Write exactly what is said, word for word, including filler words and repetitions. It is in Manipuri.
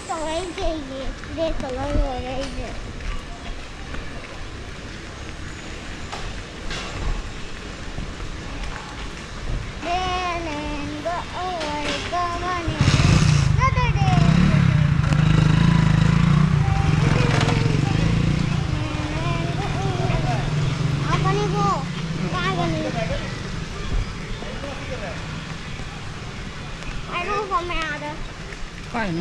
ꯇꯧꯔꯛꯏꯁꯦ ꯑꯩꯁꯦ ꯔꯦꯗ ꯀꯂꯔ ꯂꯣꯏꯔꯦ ꯑꯩꯁꯦ꯫ Then and go away, go on in. Another day. Apa nih, Bu? Apa nih? Aduh, kok ada? Fine.